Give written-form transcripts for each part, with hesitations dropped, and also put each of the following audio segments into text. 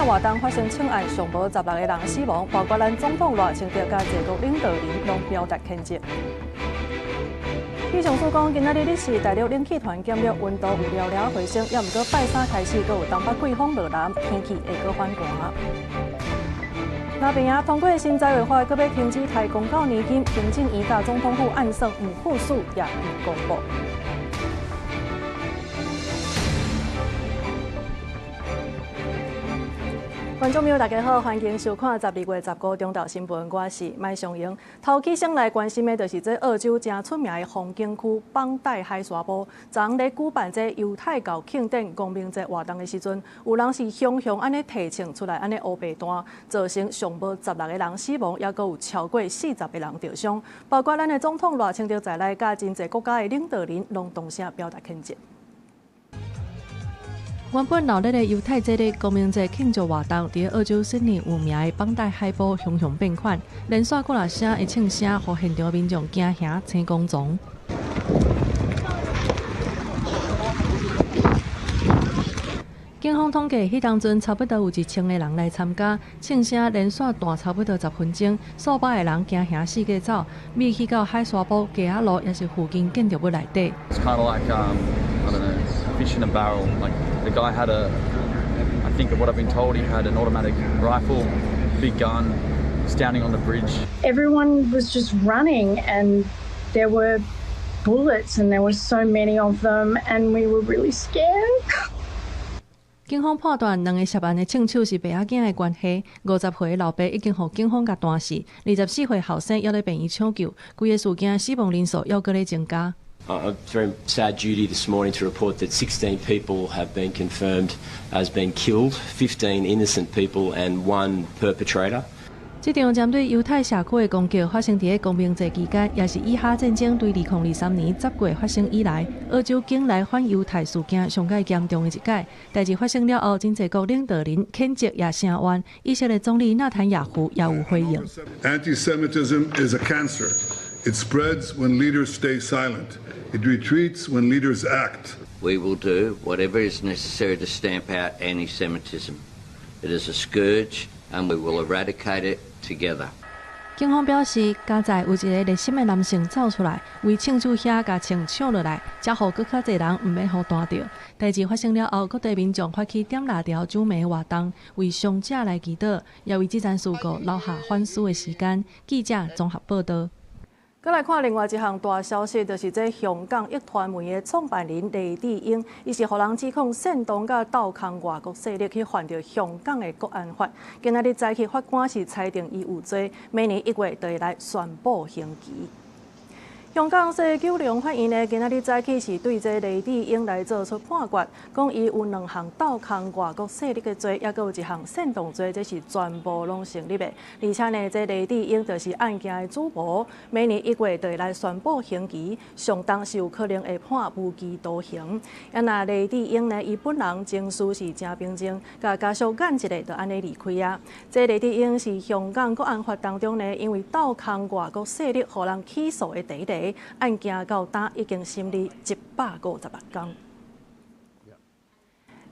活動發生槍案，上無16個人死亡，包括咱總統賴清德佮濟國領導人攏表達譴責。氣象署講，今仔日日時大陸冷氣團減弱，溫度有寥寥回升，猶毋過拜三開始，閣有東北季風落南，天氣會閣反寒。那邊啊，通過新在位法，閣欲停止提公教年金，行政院佮總統府按算毋副署也已公布。觀眾朋友，大家好，歡迎收看12月15中晝新聞，我是麥尚瑩。頭起先來關心的，就是這澳洲誠出名的風景區邦代海沙埔。昨昏咧舉辦這猶太教慶典光明節活動的時陣，有人是雄雄按呢提槍出來，按呢烏白彈，造成上無16個人死亡，猶閣有超過40個人著傷，包括咱的總統賴清德在內，佮真濟國家的領導人攏同聲表達譴責。原本鬧熱的猶太節日光明節慶祝活動，佇澳洲悉尼有名的邦代海埔雄雄變款，連續幾若聲的槍聲，予現場民眾驚嚇青光傱。警方統計，彼當陣差不多有1000個人來參加，槍聲連續彈差不多10分鐘，數百個人驚嚇四界走，覕去到海沙埔街仔路，抑是附近建築物內底。 It's kind of like, I don't know, fish in a barrel. Like the guy had a, I think of what I've been told, he had an automatic rifle, big gun, standing on the bridge. Everyone was just running, and there were bullets, and there were so many of them, and we were really scared. 警方判斷兩個涉案的槍手是爸仔囝的關係。50歲老爸已經予警方共彈死，24歲後生猶咧病院搶救，規个事件死亡人數猶閣咧增加。 A very sad duty this morning to report that 16 people have been confirmed as being killed, 15 innocent people and one perpetrator. 這場針對猶太社區的攻擊發生佇咧光明節期間，也是以哈戰爭對2023年10月發生以來，澳洲境內反猶太事件上蓋嚴重的一擺。代誌發生了後，真濟國領導人譴責也聲援，以色列總理納坦雅胡也有回應。 Anti-Semitism is a cancer. It spreads when leaders stay silent. It retreats when leaders act. We will do whatever is necessary to stamp out anti-Semitism. It is a scourge, and we will eradicate it together. 警方表示，加在有一个熱心的男性走出來，為槍手遐共槍搶落來，才予閣較濟人毋免予彈著。代誌發生了後，各地民眾發起點蠟燭燭暝活動，為傷者來祈禱，也為這場事故留下反思的時間。記者綜合報導。閣來看另外一項大消息，就是這香港壹傳媒的創辦人黎智英，伊是予人指控煽動佮鬥空外國勢力去犯著香港的國安法。今仔日早起法官是裁定伊有罪，明年1月就會來宣布刑期。香港西九龍法院呢，今仔日早起是對這黎智英來做出判決，講伊有兩項鬥空外國勢力的罪，猶閣有一項煽動罪，這是全部攏成立的。而且呢，這黎智英就是案件的主謀，明年1月就會來宣布刑期，上重是有可能會判無期徒刑。啊，若黎智英呢，伊本人情緒是誠平靜，共家屬按一下就按呢離開啊。這黎智英是香港國安法當中呢，因為鬥空外國勢力，予人起訴的第一个。案件到今已經審理158天。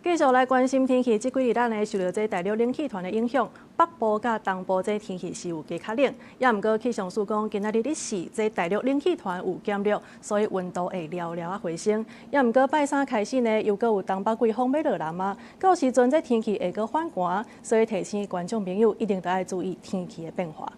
繼續來關心天氣，這幾日咱呢受著這大陸冷氣團的影響，北部佮東部這天氣是有加較冷。猶毋過氣象署講，今仔日日時這大陸冷氣團有減弱，所以溫度會寥寥仔回升。猶毋過拜三開始呢，又閣有東北季風欲落南啊，到時陣這天氣會閣反寒，所以提醒觀眾朋友一定著愛注意天氣的變化。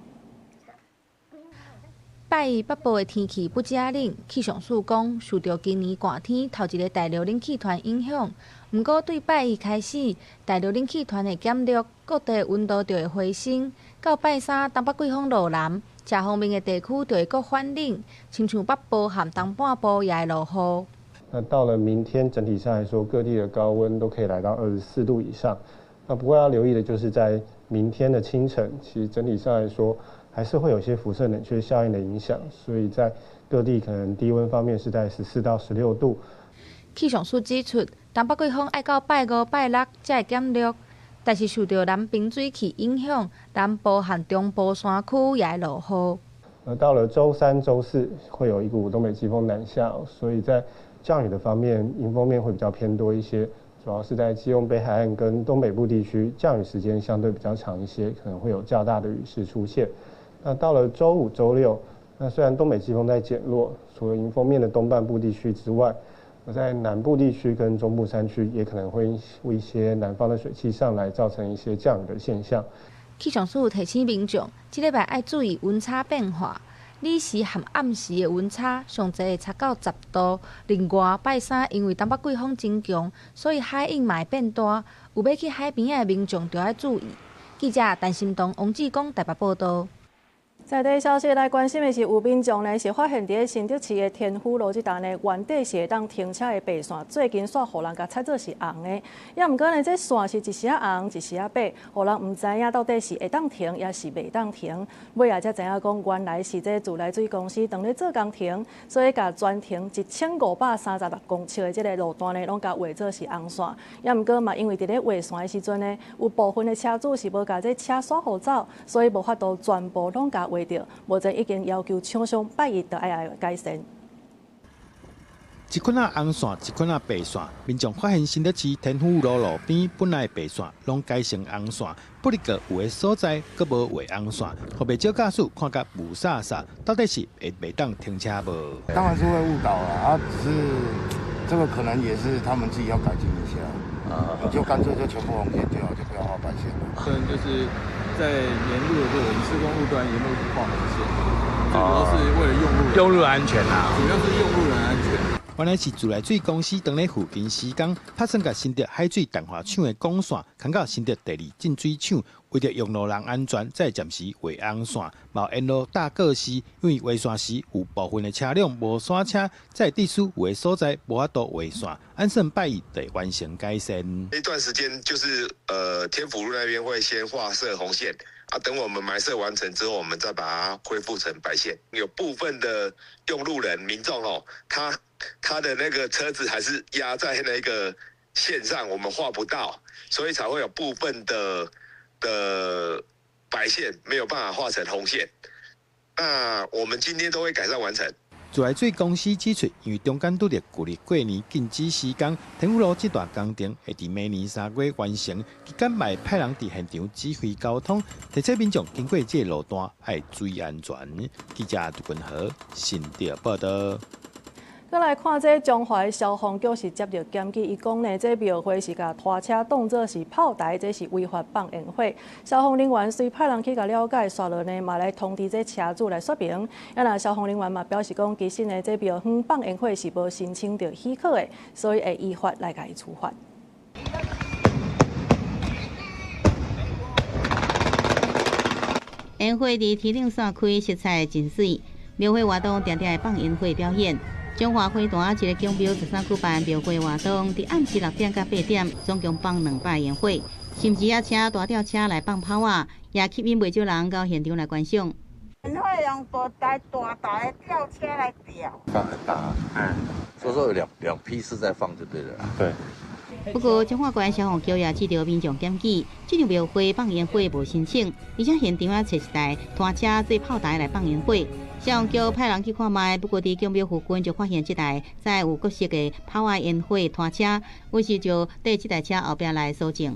拜一北部的天氣不遮冷，氣象署講，受著今年寒天頭一个大陸冷氣團影響，毋過對拜一開始，大陸冷氣團會減弱，各地溫度就會回升。到拜三，東北季風落南，遮方面的地區就會閣反冷，親像北部和東半部也會落雨。那到了明天，整體上來說，各地的高溫都可以來到24度以上。那不過要留意的就是在明天的清晨，其實整體上來說，還是會有些輻射冷卻效應的影響，所以在各地可能低溫方面是在14到16度。氣象署指出，東北季風愛到拜五、拜六才會減弱，但是受著南爿水汽影響，南部和中部山區也會落雨。而到了週三、週四，會有一股東北季風南下，所以在降雨的方面，迎風面會比較偏多一些，主要是在基隆北海岸跟东北部地区降雨时间相对比较长一些，可能会有较大的雨势出现。那到了周五、周六，那虽然东北季风在减弱，除了迎风面的东半部地区之外，那在南部地区跟中部山区也可能会一些南方的水汽上来，造成一些降雨的现象。气象署提醒民众，這禮拜愛注意溫差變化。日時和暗時的溫差上濟會差到10度。另外，拜三因為東北季風增強，所以海湧嘛會變大。有欲去海邊的民眾就愛注意。記者陳心東、王志剛台北報道。在地消息來關心的是，有民眾呢是發現佇咧新竹市的天府路這搭呢，原底是會當停車的白線，最近煞予人共擦做是紅的。也毋過呢，這線是一時仔紅，一時仔白，予人毋知影到底是會當停，抑是袂當停。尾仔才知影講，原來是這自來水公司當咧做工程，所以共全程1536公尺的這个路段呢，攏共畫做是紅線。也毋過嘛，因為佇咧畫線的時陣呢，有部分的車主是無共這車煞予走，所以無法度全部攏共畫著，目前已經要求廠商拜一就愛來改善。一款仔紅線，一款仔白線，民眾發現新竹市天府路路邊本來白線攏改成紅線，不過有的所在閣無畫紅線，予袂少駕駛看甲霧煞煞，到底是會袂當停車無？當然是會誤導啦，啊，只是這個可能也是他們自己要改進一下，啊，就乾脆就全部紅線就好，就不要畫白線了。可能就是在沿路的這個施工路段沿路畫紅線，最主要是為了用路安全啦，主要是用路人安全。原來是自來水公司當咧附近施工，拍算共新竹海水淡化廠的管線，牽到新竹第二淨水廠，為著用路人安全，才暫時畫紅線。嘛沿路搭告示，因為畫線時有部分的車輛無剎車，才會致使有的所在無法度畫線，按算拜一就會完成改善。一段時間就是天府路那邊會先畫設紅線，啊，等我們埋設完成之後，我們再把它恢復成白線。有部分的用路人民眾哦，他的那個車子還是壓在那個線上，我們畫不到，所以才會有部分的白線沒有辦法畫成紅線。那我們今天都會改善完成。自來水公司指出，因為中間拄著舊曆過年禁止施工，天府路這段工程會佇明年3月完成。期間嘛會派人佇現場指揮交通，提醒民眾經過這個路段愛注意安全。記者杜君和新竹報道。閣來看這彰化消防局是接著檢舉，伊講呢，這廟會是共拖車當做是炮台，這是違法放煙火。消防人員隨派人去共了解，煞落呢嘛來通知這車主來說明。啊，若消防人員嘛表示講，其實呢，這廟方放煙火是無申請著許可的，所以會依法來共伊處罰。煙火佇天頂散開，色彩真媠。廟會活動定定會放煙火表演。彰化花壇一個宮廟13舉辦廟會活動，佇暗時6點到8點，總共放200煙火，甚至也請大吊車來放炮仔，也吸引袂少人到現場來觀賞。煙火用大台大台的吊車來吊，放很大，所以說有兩批次在放就對了。對。不過，彰化縣消防局也接著民眾檢舉，這場廟會放煙火無申請，而且現場也揣一台拖車做炮台來放煙火。消防局派人去看覓，不過佇宮廟附近就發現這台載有各色的炮仔煙火拖車，於是就綴這台車後壁來搜證。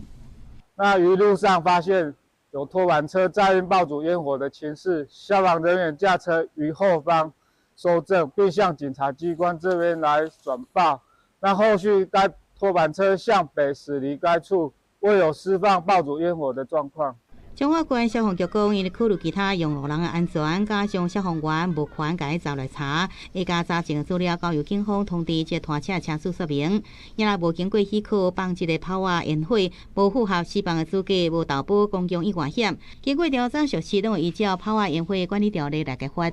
那於路上發現有拖板車載運爆竹煙火的情勢，消防人員駕車於後方搜證，並向警察機關這邊來轉報。那後續該拖板車向北駛離該處，未有釋放爆竹煙火的狀況。彰化縣消防局講，因為考慮其他用路人的安全，加上消防員無權共伊查來查，會共查證資料交由警方通知這拖車車主說明。也若無經過許可放這個炮仔煙火，無符合施放的資格，無投保公共意外險。經過調查屬實，攏會依照炮仔煙火管理條例來共罰。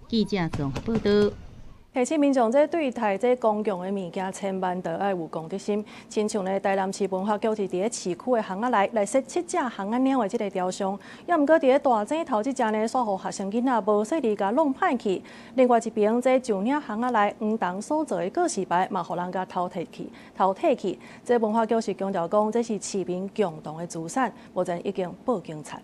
記者綜合報道。提醒民眾，這對待這公共的物件，千萬著愛有公德心。親像呢，台南市文化局是佇咧市區的巷仔內來設7隻巷仔貓的這个雕像，也毋過佇咧大井頭這隻呢，煞予學生囡仔無細膩共弄歹去。另外一邊，這石嶺巷仔內黃銅所做的告示牌嘛，予人共偷提去。這文化局是強調講，這是市民共同的資產，目前已經報警察。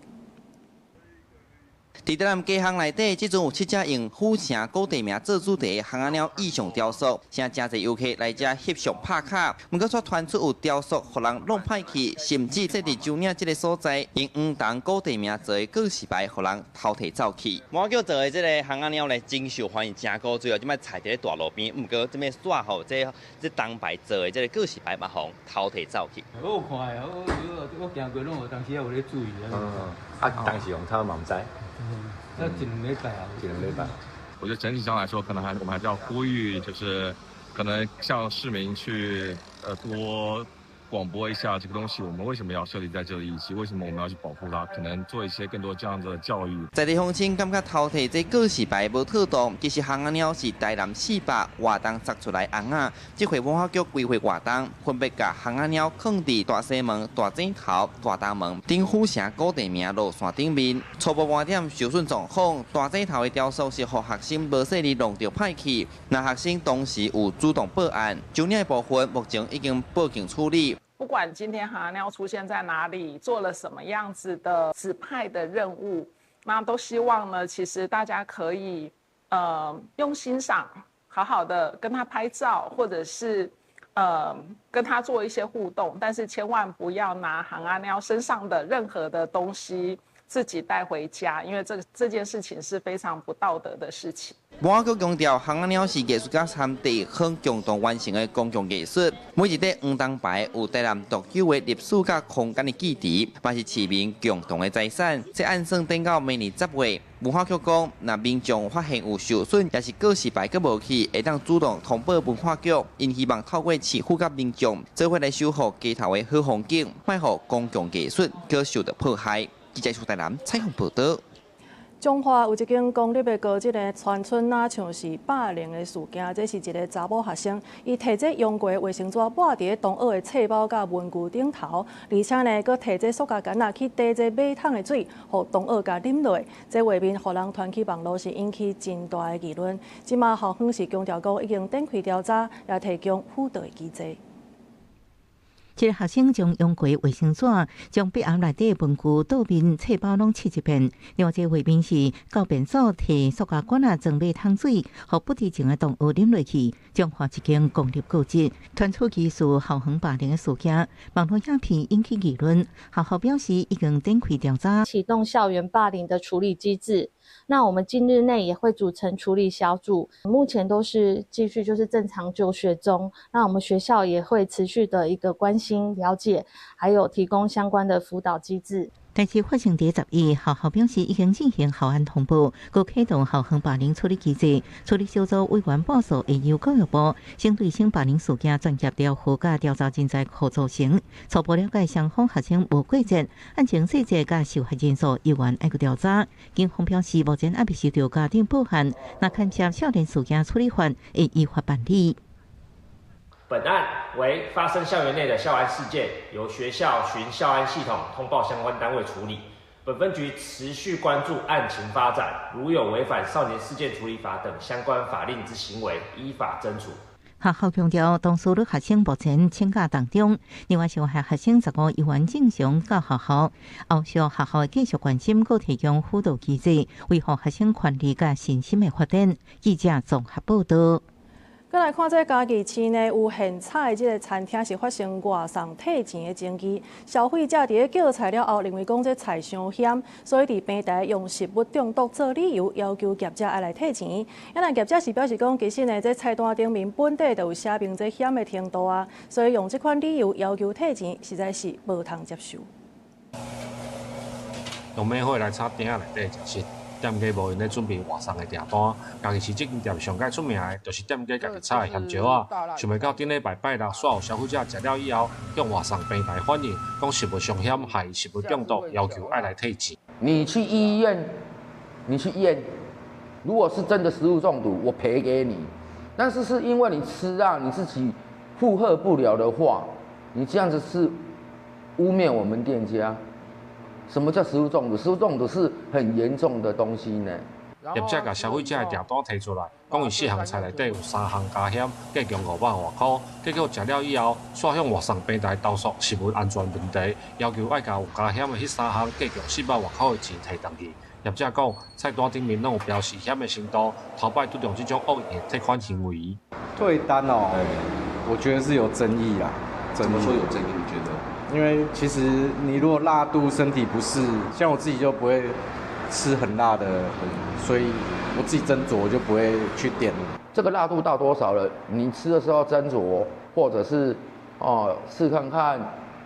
佇台南街巷內底，這陣有七隻用府城古地名做主題的烘仔貓意象雕塑，現誠濟遊客來遮翕相拍卡。毋過卻傳出有雕塑予人弄歹去，甚至設佇洲嶺這个所在，用黃銅古地名做的告示牌，予人偷提走去。文化局做的這个烘仔貓咧，真受歡迎，誠古錐哦。這擺踩佇咧大路邊，毋過這擺煞予這銅牌做的這个告示牌嘛，予人偷提走去。我有看的，我行過攏有當時也有咧注意啊。啊，當時用他嘛毋知。這一兩禮拜啊，一兩禮拜。我覺得整體上來說，可能還我們還是要呼籲，就是可能向市民去多廣播一下這個東西，我們為什麼要設立在這裡，以及為什麼我們要去保護它，可能做一些更多這樣的教育。在地鄉親感覺偷提這告示牌無妥當，其實烘仔貓是台南400活動鑿出來尪仔，這回文化局規劃活動，分別共烘仔貓囥佇大西門、大井頭、大東門頂府城古地名路線頂面。初步盤點受損狀況，大井頭的雕塑是予學生無細膩弄著歹去，若學生當時有主動報案，洲嶺的部分目前已經報警處理。不管今天烘仔貓出現在哪裡，做了什麼樣子的指派的任務，那都希望呢，其實大家可以用欣賞，好好的跟他拍照，或者是跟他做一些互動，但是千萬不要拿烘仔貓身上的任何的東西自己帶回家，因為這件事情是非常不道德的事情。文化局強調，烘仔貓是藝術家參地方共同完成的公共藝術。每一塊黃銅牌有台南獨有的歷史佮空間的記憶，嘛是市民共同的財產。這按算等到明年10月，文化局講，若民眾發現有受損，抑是告示牌閣無去，會當主動通報文化局。𪜶希望透過市府佮民眾做伙來守護街頭的好風景，莫予公共藝術閣受到破壞。記者蘇台南採訪報道。彰化有一間公立的高職呢，傳出若像是霸凌的事件。這是一个查某學生，伊提這用過衛生紙抹佇咧同學的冊包佮文具頂頭，而且呢，閣提這塑膠桿仔去滴這馬桶的水，予同學共啉落。這畫面予人傳去網路是引起真大的議論。這馬校方是強調講已經展開調查，也提供輔導的機制。這个學生將用過衛生紙，將筆盒內底文具、桌面、冊包攏拭一遍。另外，這個畫面是到便所提塑膠管仔裝馬桶水，予不知情的同學啉落去。彰化一間公立高職傳出疑似校園霸凌的事件，網路影片引起議論。學校表示已經展開調查，啟動校園霸凌的處理機制。那我們近日內也會組成處理小組，目前都是繼續就是正常就學中。那我們學校也會持續的一個關心、了解，還有提供相關的輔導機制。代誌發生佇11，學校表示已經進行校安通報，閣啟動校園霸凌處理機制。處理小組委員報告會由教育部針對性霸凌事件專業調和佮調查人才庫組成，初步了解雙方學生無過節，案情細節佮受害人數猶原愛閣調查。警方表示，目前猶未收到家長報案，若牽涉少年事件處理法，會依法辦理。本案為發生校園內的校安事件，由學校循校安系統通報相關單位處理。本分局持續關注案情發展，如有違反少年事件處理法等相關法令之行為，依法偵處。學校強調，當事女學生目前請假當中，另外受害學生15猶原正常到學校。後續學校會繼續關心，閣提供輔導機制，維護學生權利佮身心的發展。記者綜合報道。閣來看這嘉義市呢，有現炒這个餐廳是發生外送退錢的爭議。消費者佇咧叫菜了後，認為講這菜傷鹹，所以佇平台用食物中毒做理由，要求業者愛來退錢。啊，但業者是表示講，其實呢，這菜單頂面本底就有寫明這鹹的程度啊，所以用這款理由要求退錢，實在是無通接受。用明火來炒鼎仔內底食食。店家無閒咧準備外送的訂單，嘉義市這間店上蓋出名的，就是店家家己炒的鹹椒仔。想袂到頂禮拜拜六，煞有消費者食了以後，向外送平台反映，講食物傷鹹，害食物中毒，要求愛來退錢。你去醫院，你去驗，如果是真的食物中毒，我賠給你。但是是因為你吃啊，你自己負荷不了的話，你這樣子是污衊我們店家。什麼叫食物中毒？食物中毒是很嚴重的東西呢。業者共消費者的訂單提出來，講伊四項菜內底有三項加鹹，計共500外箍。結果食了以後，煞向外送平台投訴食物安全問題，要求愛共有加鹹的彼三項計共400外箍的錢提轉去。業者講，菜單頂面攏有標示險的程度，頭擺拄著這種惡意的退款行為。退單哦，我覺得是有爭議啦。怎麼說有爭議？你覺得？因為其實你如果辣度身體不適，像我自己就不會吃很辣的，所以我自己斟酌，我就不會去點。這個辣度到多少了？你吃的時候斟酌，或者是哦試看看，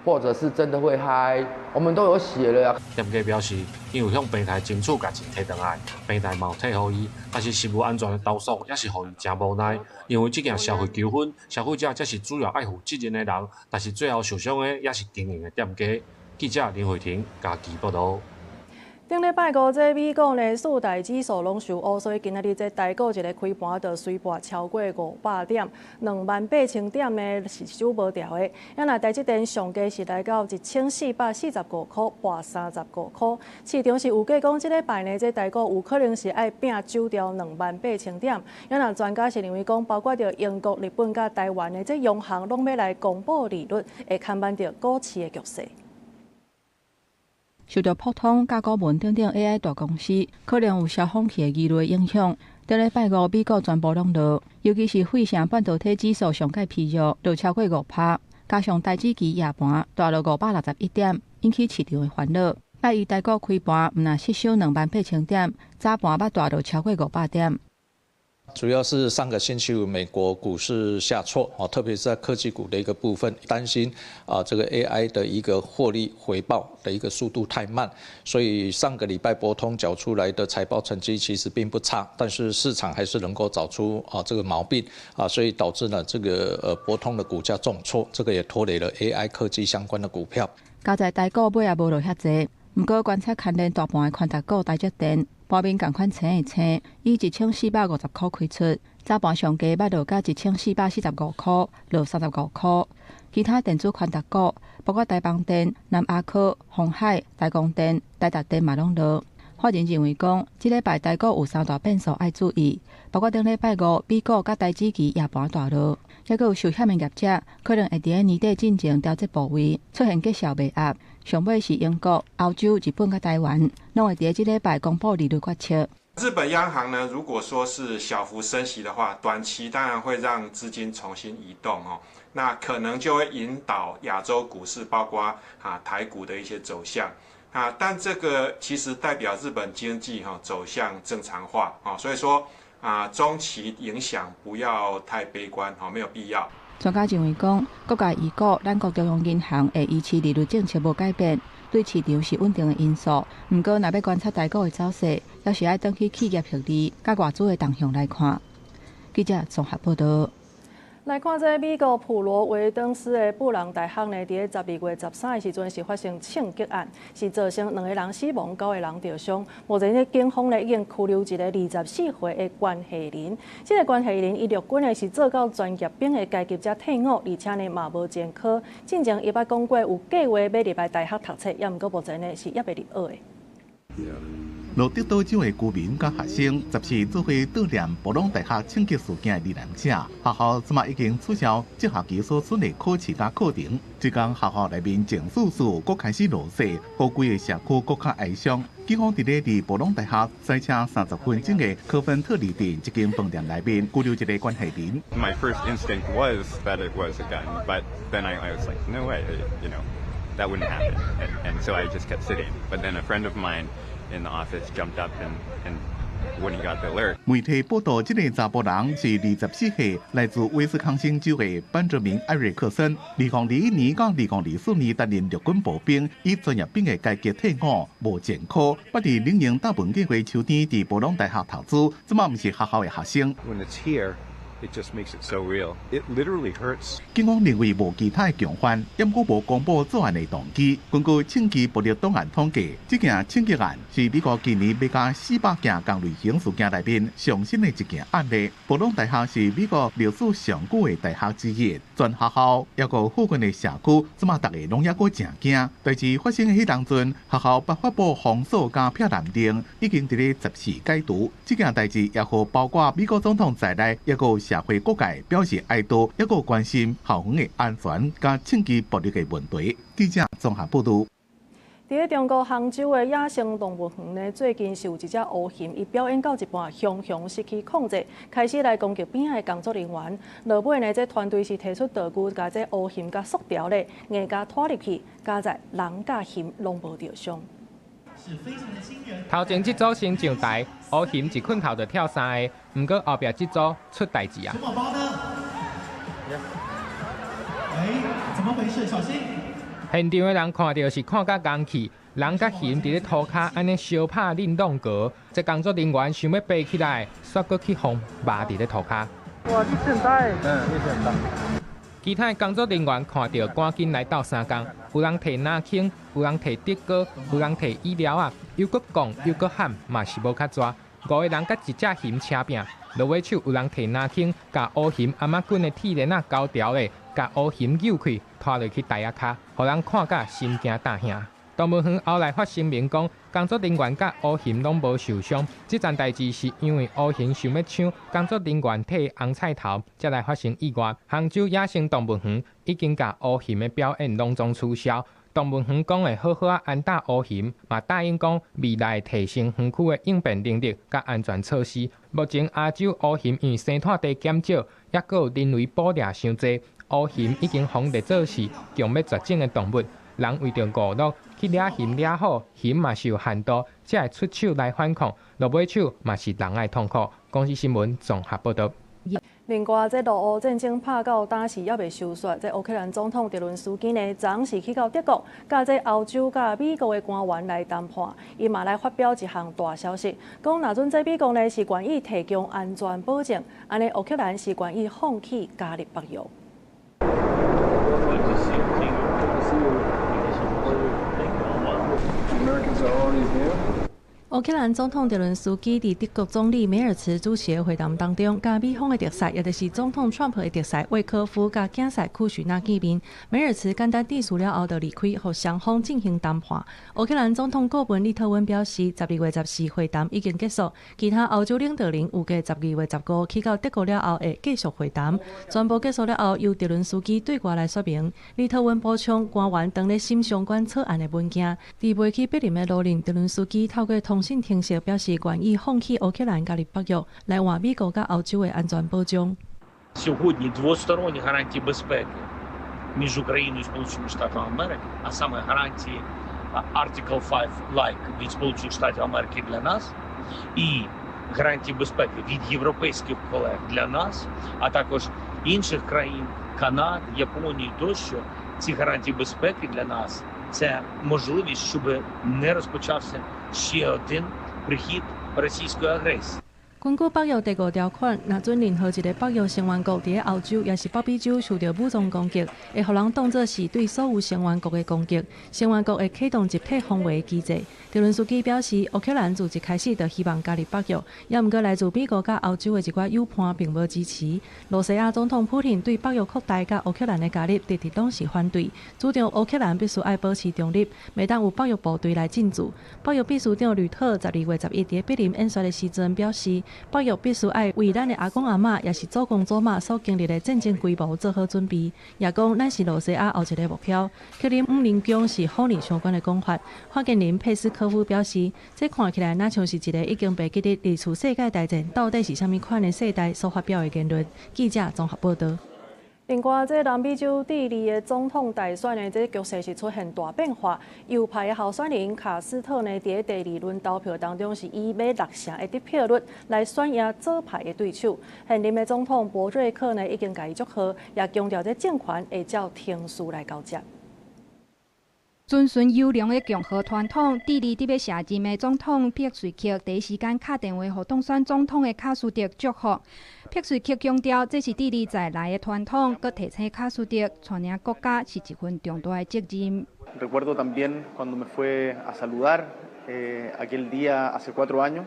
或者是真的會嗨，我們都有寫了呀。店家表示，𪜶有向平台爭取共錢提轉來，平台嘛有退予伊，但是食物安全的投訴也是予伊誠無奈。因為這件消費糾紛，消費者才是主要愛負責任的人，但是最後受傷的也是經營的店家。記者林慧婷嘉義報導。頂禮拜五，這美股呢四大指數攏受烏，所以今仔日這台股一个開盤就隨跋超過500點，28,000點呢是守無牢的。啊若台積電上低是來到1445箍，跋35箍。市場是預計講，這禮拜呢，這台股有可能是愛拚守牢28,000點。啊若專家是認為講，包括著英國、日本佮台灣的這央行攏欲來公布利率，會牽絆著股市的局勢。受著撲通、佮股文等等 AI 大公司可能有燒風氣的疑慮影響，頂禮拜五美股全部攏落，尤其是費城半導體指數上蓋疲弱，落超過5%，加上台指期夜盤大落561點，引起市場的煩惱。拜一台股開盤毋但失守28,000點，早盤捌大落超過500點。主要是上個星期五美國股市下挫，啊，特別是在科技股的一個部分，擔心啊這個 AI 的一個獲利回報的一個速度太慢，所以上個禮拜博通繳出來的財報成績其實並不差，但是市場還是能夠找出啊這個毛病啊，所以導致呢這個博通的股價重挫，這個也拖累了 AI 科技相關的股票。佳在台股尾也無落遐濟，毋過觀察牽連大盤的權值股台積電。盤面仝款青的青，以1450箍開出，早盤上低捌落到1445箍，落35箍。其他電子權值股，包括台邦電、南亞科、鴻海、台光電、台達電嘛攏落。法人認為講，這禮拜台股有三大變數愛注意，包括頂禮拜五美股佮台指期夜盤大落，抑閣有受險的業者可能會佇咧年底進前調節部位，出現績效賣壓。上尾是英國、歐洲、日本佮台灣，攏會佇咧這禮拜公布利率決策。日本央行呢，如果說是小幅升息的話，短期當然會讓資金重新移動哦，那可能就會引導亞洲股市，包括啊台股的一些走向啊，但這個其實代表日本經濟哈走向正常化啊，所以說啊中期影響不要太悲觀哈，沒有必要。專家認為講，國家預估咱國中央銀行會維持利率政策無改變，對市場是穩定的因素。毋過，若欲觀察台股的走勢，猶是愛轉去企業盈利佮外資的動向來看。記者綜合報導。來看這美國普羅維登斯的布朗大學呢，佇咧12月13的時陣是發生槍擊案，是造成兩個人死亡，九個人著傷。目前呢，警方呢已經拘留一个24歲的關係人。這个關係人伊陸軍呢是做到專業兵的階級才退伍，而且呢嘛無前科。進前伊捌講過有計劃欲入來大學讀冊，猶毋過目前呢是猶未入學的。羅德島州的居民佮學生，14做伙悼念布朗大學槍擊事件的罹難者。學校這馬已經取消這學期所選的考試佮課程。這工學校內面靜肅肅，閣開始落雪，予規个社區閣較哀傷。警方佇咧離布朗大學開車30分鐘的科芬特里鎮這間飯店內面拘留一个關係人。 My first instinct was that it was a gun, but then I was like, no way, that wouldn't happen. And so I just kept sitting. But then a friend of mine in the office jumped up and when he got the alert. 媒體報道，這个查埔人是24歲，來自威斯康星州的班哲明·艾瑞克森。2021年到2024年擔任陸軍步兵，以專業兵的階級退伍，無前科。捌佇領用大本計劃秋天佇布朗大學讀書，這馬毋是學校的學生。 When it's here, it just makes it so real. It literally hurts. 警方認為無其他的共犯，猶閣無公布作案的動機。根據槍支暴力檔案統計，這件槍擊案是美國近年欲加400件仝類型事件內面上新的一件案例。布朗大學是美國歷史上久的大學之一，全學校猶閣附近的社區，這馬逐家攏猶閣誠驚。代誌發生的彼當陣，學校捌發布封鎖佮避難令，已經佇咧14解除。這件代誌也予包括美國總統在內，猶閣社會各界表示哀悼，猶閣關心校園的安全佮槍支暴力的問題。記者綜合報導。佇咧中國杭州的野生動物園呢，最近是有一隻烏熊，伊表演到一半，雄雄失去控制，開始來攻擊邊仔的工作人員。落尾呢，這團隊是提出道具，共這烏熊共束牢咧，硬共拖入去，佳哉人佮熊攏無著傷。頭前這組先上台，烏熊一困頭就跳三个，毋過後壁這組出代誌啊！熊寶寶呢？哎，怎麼回事？小心！現場的人看著是看甲戇去，人佮熊佇咧塗跤按呢相拍恁弄過，這工作人員想欲爬起來，煞閣去予貊佇咧塗跤。哇，力氣很大！嗯，力氣很大。其他的工作人員看著，趕緊來鬥相共，有人提奶輕，有人提竹篙，有人提椅料仔，又閣講又閣喊，嘛是無較逝。五个人佮一隻熊車拚，落尾手有人提籃筐，共烏熊頷頸的鐵鏈仔勾牢咧，共烏熊扭開，拖落去台仔跤，予人看甲心驚膽驚。動物園後來發聲明講，工作人員佮烏熊攏無受傷，這樁代誌是因為烏熊想欲搶工作人員提紅菜頭，才來發生意外。杭州野生動物園已經共烏熊的表演攏總取消。動物園講會好好仔安搭烏熊，嘛答應講未來提升園區的應變能力佮安全措施。目前亞洲烏熊因為生態地減少，抑閣有人為捕獵傷濟，烏熊已經予列做是強欲絕種的動物。人為著娛樂去掠熊掠虎，熊嘛是有限度，才會出手來反抗。落尾手嘛是人愛痛苦。公視新聞綜合報導。另外，這俄烏戰爭拍到今時猶未收煞，這烏克蘭總統澤倫斯基呢，昨昏是去到德國，佮這歐洲佮美國的官員來談判，伊嘛來發表一項大消息，講若準這美國呢是願意提供安全保證，按呢烏克蘭是願意放棄加入北約。烏克蘭總統澤倫斯基佇德國總理梅爾茨主持的會談當中，佮美方的特使，也就是總統川普的特使威科夫佮囝婿庫許納見面。梅爾茨簡單致辭了後就離開，予雙方進行談判。烏克蘭總統顧問利特溫表示，12月14會談已經結束，其他歐洲領導人預計12月15去到德國了後會繼續會談。全部結束了後，由澤倫斯基對外來說明。利特溫補充，官員當咧審相關草案的文件。佇飛去柏林的路上，澤倫斯基透過通訊程式表示願意放棄烏克蘭加入北約，來換美國佮歐洲的安全保障。 Сьогодні двосторонні гарантії безпеки між Україною і Сполученими Штатами Америки, а саме гарантії Article 5 like від Сполучених Штатів Америки для нас і гарантії безпеки від європейських колег для нас, а також інших країн, Канади, Японії тощо. Ці гарантії безпеки для нас це можливість, щоб не розпочався ще один прихід російської агресії. 根據北約第五條款，若準任何一个北約成員國佇咧歐洲，抑是北美洲受著武裝攻擊，會予人當做是對所有成員國的攻擊，成員國會啟動集體防衛機制。澤倫斯基表示，烏克蘭自一開始就希望加入北約，也毋過來自美國佮歐洲的一寡友伴並無支持。羅西亞總統普廷對北約擴大佮烏克蘭的加入，直直攏是反對，主張烏克蘭必須愛保持中立，袂當有北約部隊來進駐。北約秘書長呂特12月11佇咧柏林演說的時陣表示，北約必須愛為咱的阿公阿嬤，抑是祖公祖媽所經歷的戰爭規模做好準備。也講咱是羅西亞後一个目標。克里姆林宮是否認相關的講法。發言人佩斯科夫表示，這看起來若像是一个已經袂記得二次世界大戰到底是啥物款的世代所發表的言論。記者綜合報導。另外，這南美洲智利的總統大選呢，這局勢是出現大變化。右派的候選人卡斯特呢，佇咧第二輪投票當中是以欲六成的得票率來選贏左派的對手。現任的總統博瑞克呢，已經共伊祝賀，也強調這政權會照程序來交接。遵循優良的共和傳統，智利佇欲卸任的總統帕瑞克第一時間敲電話予當選總統的卡斯特祝福。帕瑞克強調，這是智利在來的傳統，閣提醒卡斯特帶領國家是一份重大的責任。 Recuerdo también cuando me fue a saludar aquel día hace 4 años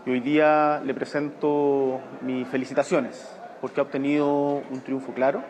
y hoy día le presento mis felicitaciones porque ha obtenido un triunfo claro.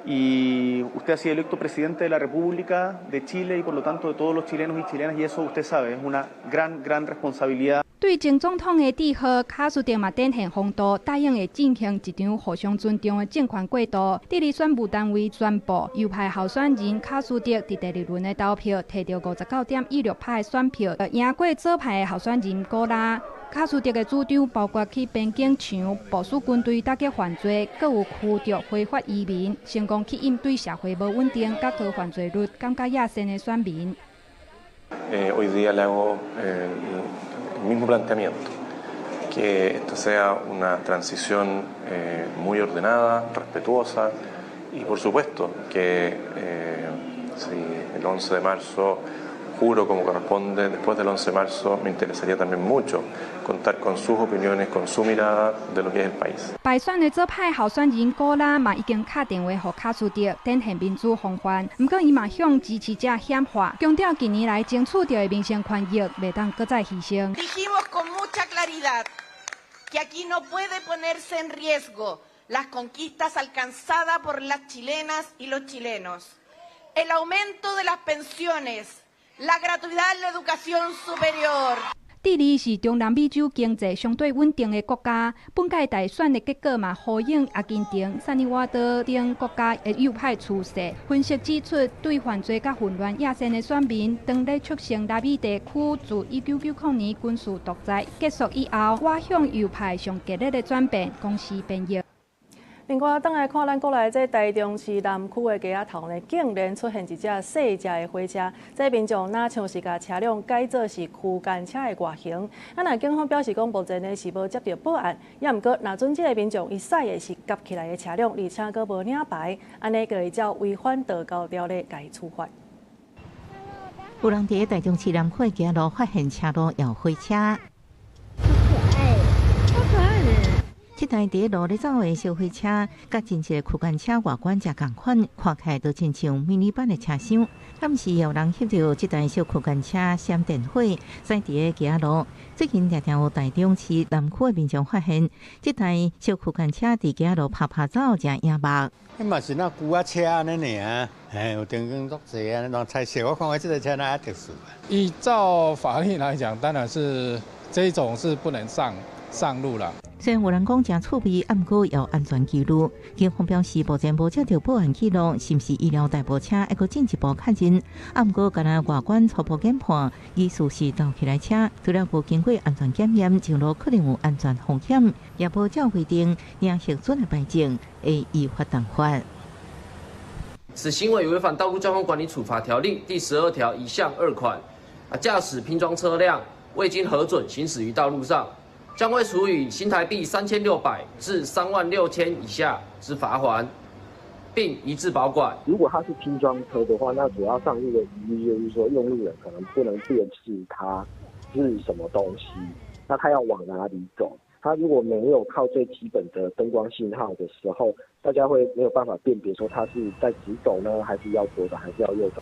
Y usted ha sido electo presidente de la República de Chile y por lo tanto de todos los chilenos y chilenas, y eso usted sabe, es una gran, gran responsabilidad. 對前總統的致賀，卡斯特嘛展現風度，答應會進行一場互相尊重的政權過渡。智利選務單位宣布，右派候選人卡斯特佇第二輪的投票提著59.16%的選票，贏過左派的候選人古拉。卡斯特的主張包括去邊境牆部署軍隊打擊犯罪，閣有驅逐非法移民，成功去應對社會無穩定、佮高犯罪率、感覺野生的選民。 Hoy día le hago el mismo planteamiento, que esto sea una transición muy ordenada, respetuosa y, por supuesto, que si el 11 de marzo juro como corresponde, después del 11 de marzo me interesaría también mucho contar con sus opiniones, con su mirada de lo que es el país. 敗選的左派候選人古拉嘛已經敲電話予卡斯特，展現民主風範。毋過伊嘛向支持者喊話，強調近年來爭取著的民生權益袂當閣再犧牲。 Dijimos con mucha claridad que aquí no puede ponerse en riesgo las conquistas alcanzadas por las chilenas y los chilenos, el aumento de las pensiones, la gratuidad en la educación superior。智利是中南美洲經濟相對穩定的國家，本屆大選的結果嘛呼應阿根廷、薩爾瓦多等國家的右派趨勢。分析指出，對犯罪佮混亂野生的選民，當咧促成拉美地區自1990年軍事獨裁結束以後，倚向右派上激烈的轉變，公司編譯。另外，轉來看咱國內這台中市南區的街仔頭呢，竟然出現一隻細隻的火車，這民眾若像是共車輛改做是區間車的外形。啊，若警方表示講，目前呢是無接著報案，也毋過，若準這个民眾伊駛的是夾起來的車輛，而且閣無領牌，按呢就會照違反道交條例共伊處罰。有人佇台中市南區的街路發現車路搖火車。好可愛，好可愛的。這台佇路咧走的小火車，佮真濟區間車外觀誠仝款，看起來都親像迷你版的車廂。暗時有人翕著這台小區間車閃電火，駛佇咧街路。最近常常有台中市南區的民眾發現，這台小區間車佇街路拍拍走，誠惹目。彼嘛是那舊仔車按呢爾，嘿，有燈光足濟啊，攏彩色。我看這个車若較特殊。依照法律來講，當然是這種是不能上路了。雖然有人講誠趣味，毋過有安全疑慮。警方表示，目前無接著報案記錄，是毋是醫療代步車，還閣進一步確認。毋過，敢若外觀初步研判，疑似是鬥起來車，除了無經過安全檢驗，上路可能有安全風險，也無照規定領核准的牌證，會依法重罰。此行為違反《道路交通管理處罰條例》第12條1項2款，啊，駕駛拼裝車輛未經核准行駛於道路上，將會處以新台幣3600至36,000以下之罰鍰，並移置保管。如果它是拼裝車的話，那主要上路的疑慮就是說，用路人可能不能辨識它是什麼東西，那他要往哪裡走？他如果沒有靠最基本的燈光信號的時候，大家會沒有辦法辨別說他是在直走呢，還是要左轉，還是要右轉。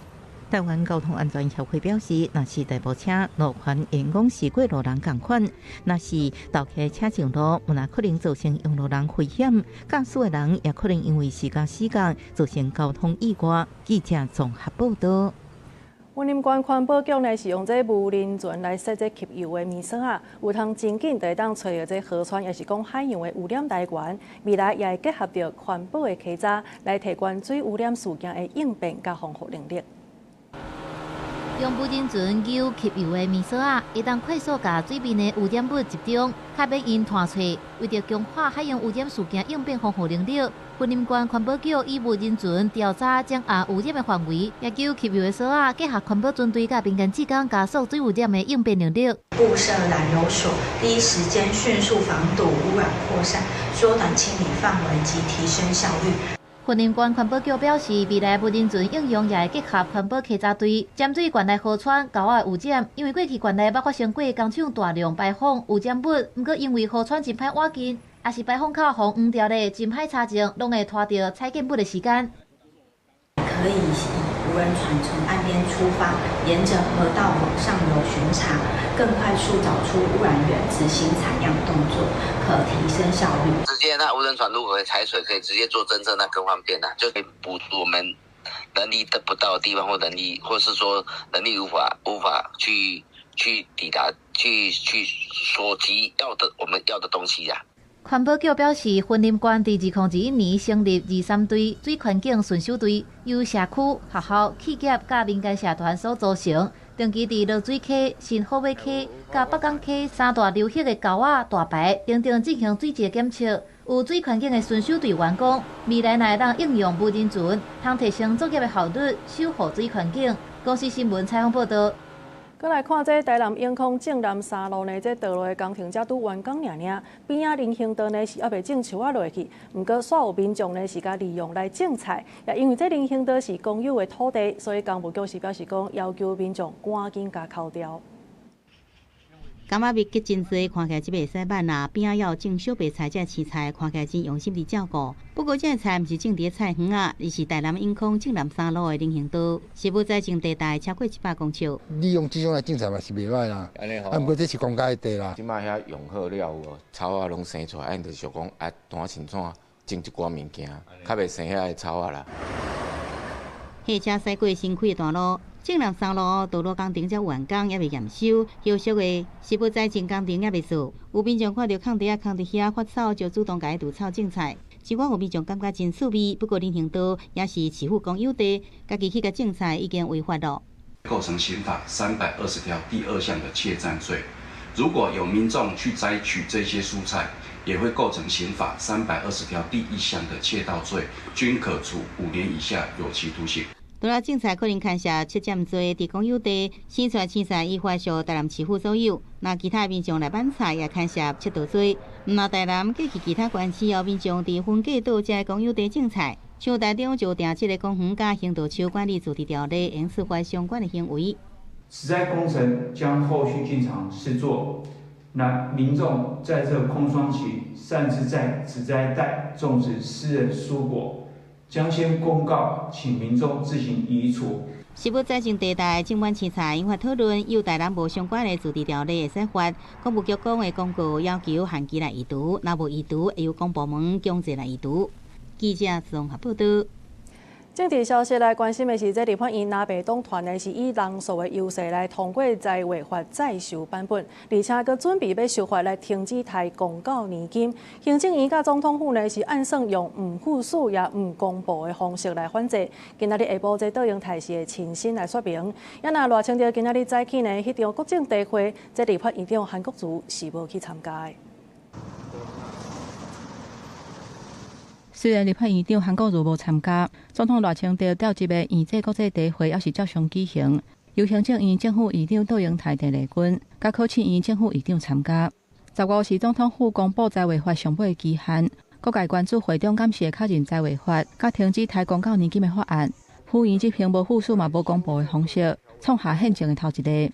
台灣交通安全協會表示，若是代步車路權沿講是過路人仝款，若是鬥騎車上路，毋但可能造成用路人危險，駕駛的人也可能因為時間死角造成交通意外。記者綜合報導。雲林縣環保局呢是用這無人船來洗這吸油的物索仔，有通真緊就會當揣著這河川，抑是講海洋的污染來源。未來也會結合著環保的稽查，來提懸水污染事件的應變佮防護能力。用無人船揪吸油的物索仔，會當快速共水面的污染物集中，較免𪜶拖揣。為著強化海洋污染事件應變防護能力，雲林縣環保局以無人船調查掌握污染的範圍，也揪吸油的索仔結合環保船隊佮民間志工加速水污染的應變能力。布設攔油索，第一時間迅速防堵污染擴散，縮短清理範圍及提升效率。雲林縣環保局表示，未來無人船應用也會結合環保稽查隊，針對縣內河川、溝仔污染。因為過去縣內捌發生過工廠大量排放污染物，毋過因為河川真歹倚近，抑是排放口予黃掉咧，真歹查證，攏會拖著採檢物的時間。可以以無人船從岸邊出發，沿著河道往上游巡查，更快速找出污染源，執行採樣動作，可提升效率。直接那無人船如果可以採水，可以直接做偵測，那更方便啦，就可以補足我們人力得不到的地方，或人力，或是說人力無法去抵達，去所及要的我們要的東西呀。環保局表示，雲林縣佇2021年成立23隊水環境巡守隊，由社區、學校、企業佮民間社團所組成，定期佇濁水溪、新虎尾溪佮北港溪三大流域的溝仔、大排等等進行水質檢測。有水環境的巡守隊員講，未來若會當應用無人船，通提升作業的效率，守護水環境。公視新聞採訪報導。閣來看這台南永康正南三路呢，這道路的工程才拄完工爾爾，邊仔人行道呢是猶未種樹仔落去，毋過煞有民眾呢是共利用來種菜，也因為這人行道是公有的土地，所以工務局是表示講要求民眾趕緊共抠掉。柑仔蜜結真濟，看起來這袂使慢啦。邊仔有種小白菜，這青菜看起來真用心佇照顧。不過，這菜毋是種佇菜園仔，而是台南永康正南三路的人行道，是物栽種地帶超過100公尺。利用這種來種菜嘛是袂䆀啦，啊，毋過這是公家的地啦。這擺遐用好了有無？草仔攏生出來，𪜶就想講啊，單親怎種這寡物件，較袂生遐个草仔啦。貨車駛過新開的大路。正南三路道路工程才完工，猶未驗收，後續的是物栽種工程猶未做。有民眾看著空地仔空佇遐發草，就主動共伊除草種菜。盡管有民眾感覺真趣味，不過人行道也是市府公有地，家己去共種菜已經違法囉。構成刑法320條第二項的竊佔罪。如果有民眾去摘取這些蔬菜，也會構成刑法320條第一項的竊盜罪，均可處5年以下有期徒刑。除了種菜可能牽涉竊佔罪，佇公有地生出來青菜依法屬台南市府所有。若其他民眾來買菜也牽涉竊盜罪。毋但台南，過去其他縣市有民眾佇分隔島這公有地種菜，像台中就訂這个公園佮行道樹管理自治條例，應處罰相關的行為。植栽工程將後續進場施作，那民眾在這空窗期擅自在植栽帶種植私人蔬果，將先公告，請民眾自行移除。是物栽種地帶種滿青菜，引發討論。有台南無相關的自治條例會使罰。工務局講會公告要求限期來移除，若無移除，會由公部門強制來移除。記者綜合報導。政治消息來關心的是，這立法院藍白黨團呢是以人數的優勢來通過在劃法再修版本，而且閣準備欲修法來停止提公教年金。行政院佮總統府呢是按算用毋副署也毋公布的方式來反制。今仔日下晡，這卓榮泰是會親身來說明。也若賴清德今仔日早起呢，彼場國政茶會，這立法院長韓國瑜是無去參加的。雖然立法院長韓國瑜無參加，總統賴清德召集的院際國際茶會猶是照常舉行。由行政院正副院長卓榮泰、鄭麗君，佮考試院正副院長參加。15是總統府公布在劃法上尾期限，各界關注會長敢是會確認在劃法，佮停止提公教年金的法案。府院執行無副署嘛無公布的方式，創下憲政的頭一例。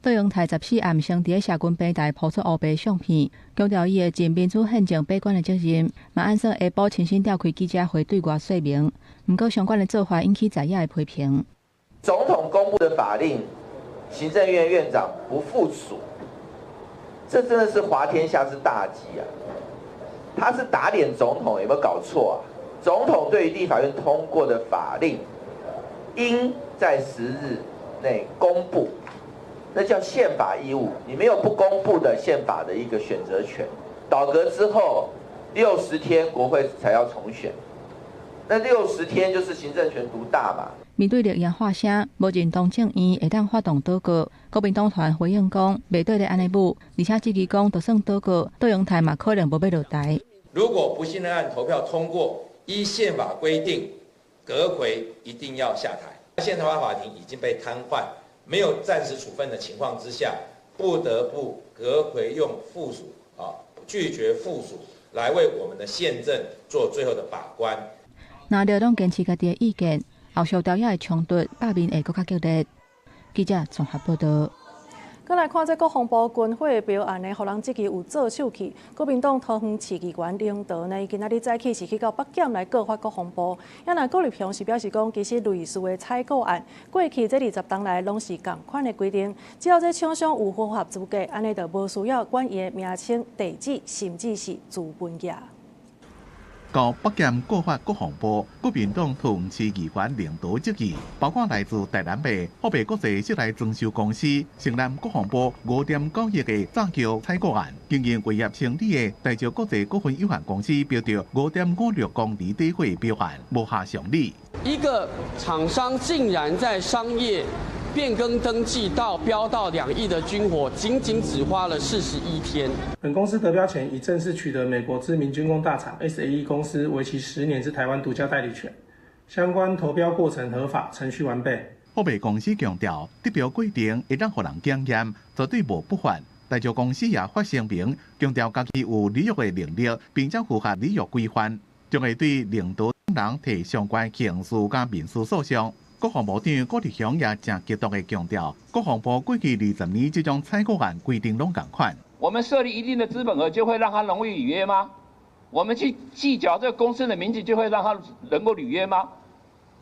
卓榮泰14暗先佇社群平台拋出烏白相片，強調伊會盡民主憲政把關的責任，嘛按算下晡親身召開記者會對外說明。毋過相關的做法引起在野的批評。總統公布的法令，行政院院長不副署，這真的是滑天下之大稽啊！他是打臉總統，有沒有搞錯啊？總統對於立法院通過的法令，應在10日內公布。那叫憲法義務，你沒有不公布的憲法的一個選擇權。倒閣之後60天國會才要重選，那六十天就是行政權獨大嘛。面對綠營喊聲，無認同政院會當發動倒閣，國民黨團回應講，袂對咧按呢舞，而且質疑講，就算倒閣，卓榮泰嘛可能無欲落台。如果不信任案投票通過，依憲法規定，閣揆一定要下台。憲法法庭已經被癱瘓。沒有暫時處分的情況之下，不得不閣揆用副署啊，拒絕副署來為我們的憲政做最後的把關。若兩黨堅持家己的意見，後續朝野的衝突，罷免會閣較激烈。記者綜合報導。閣來看這國防部軍火的標案呢，予人質疑有做手氣。國民黨桃園市議員林德呢，伊今仔日早起是去到北檢來告發國防部。啊若郭立雄是表示講，其實類似的採購案，過去這20冬來攏是仝款的規定，只要這廠商有符合資格，按呢就無需要管伊的名稱、地址，甚至是資本額。到北檢告發國防部，國民黨桃園市議員領導質疑，包括來自台南的富美國際室內裝修公司，承攬國防部5.9億的炸橋採購案，經營違約清理的台招國際股份有限公司標著5.56公里底貨標案，無合常理。一個廠商竟然在商業變更登記到標到2億的軍火，僅僅只花了41天。本公司得標前已正式取得美國知名軍工大廠 SAE 公司為期10年之台灣獨家代理權，相關投標過程合法，程序完備。富美公司強調，得標規定會當予人檢驗，絕對無不法。大招公司也發聲明，強調家己有履約的能力，並且符合履約規範，將會對領導人提相關刑事佮民事訴訟。國防部長郭立雄也誠激動的強調，國防部過去20年這種採購案規定攏仝款。我們設立一定的資本額，就會讓他容易履約嗎？我們去計較這個公司的名字，就會讓他能夠履約嗎？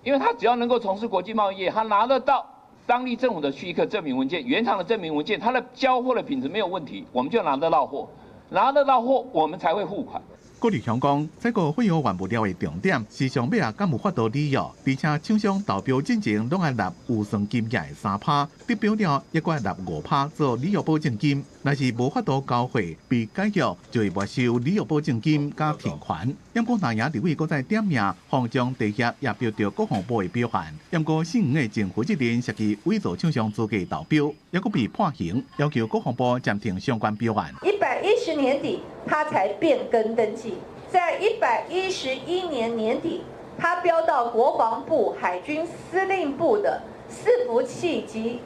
因為他只要能夠從事國際貿易，他拿得到當地政府的許可證明文件、原廠的證明文件，他的交貨的品質沒有問題，我們就拿得到貨，拿得到貨，我們才會付款。郭立雄講，這個貨予原物料的重點是上尾仔敢有法度履約，而且廠商投標進前攏愛納預算金額的3趴，得標了猶閣愛納5趴做履約保證金。若是無法度交貨被解約，就會沒收履約保證金佮停權。毋過藍營立委閣再點名，黃江地協也標著國防部的標案，毋過姓黃的前負責人涉及偽造廠商資格投標，猶閣被判刑，要求國防部暫停相關標案。110年底，他才變更登記，在111年年底，他標到國防部海軍司令部的伺服器及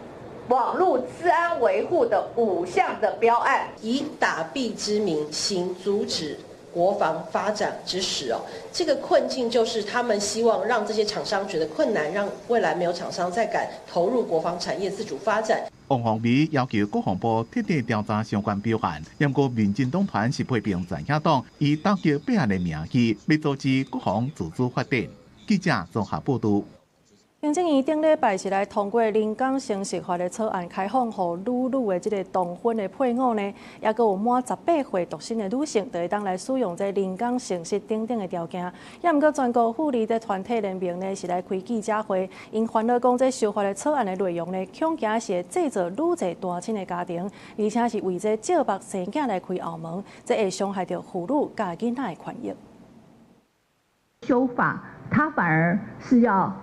網絡資安維護的5項的標案，以打幣之名行阻止國防發展之實哦。這個困境就是他們希望讓這些廠商覺得困難，讓未來沒有廠商再敢投入國防產業自主發展。王鴻薇要求國防部徹底調查相關標案，毋過民進黨團是批評在野黨以打擊弊案的名義，欲阻止國防自主發展。記者綜合報導。行政院頂禮拜是來通過人工生殖法的草案，開放予女女的這个同婚的配偶呢，猶閣有滿18歲獨身的女性，就會當來使用這人工生殖等等的條件。也毋過全國婦女的團體聯盟呢，是來開記者會，𪜶煩惱講這修法的草案的內容呢，恐驚是會製造愈濟單親的家庭，而且是為這借腹生囝來開後門，這會傷害著婦女佮囡仔的權益。修法，它反而是要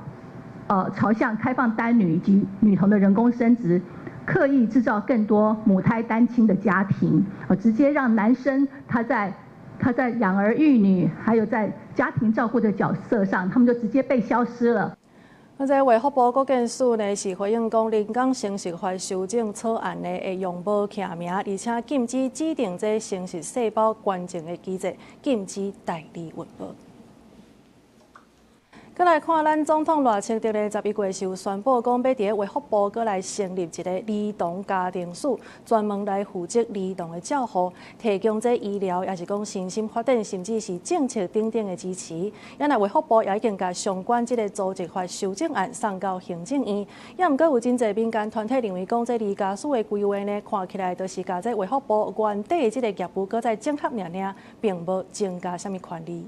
朝向開放單女以及女童的人工生殖，刻意製造更多母胎單親的家庭，直接讓男生他在養兒育女，還有在家庭照顧的角色上，他們就直接被消失了。那這衛福部國健署呢是回應講，人工生殖法修正草案呢會用無記名，而且禁止指定這生殖細胞捐贈的機制，禁止代理孕母。閣來看，咱總統賴清德咧11月是有宣布講，欲佇衛福部閣來成立一个兒童家庭署，專門來負責兒童的照護，提供這醫療，抑是講身心發展，甚至是政策等等的支持。啊若衛福部也已經共相關這个組織法修正案送到行政院。也毋過有真濟民間團體認為講，這兒家署的規劃呢，看起來就是共這衛福部原底的這个業務閣再整合爾爾，並無增加啥物權利。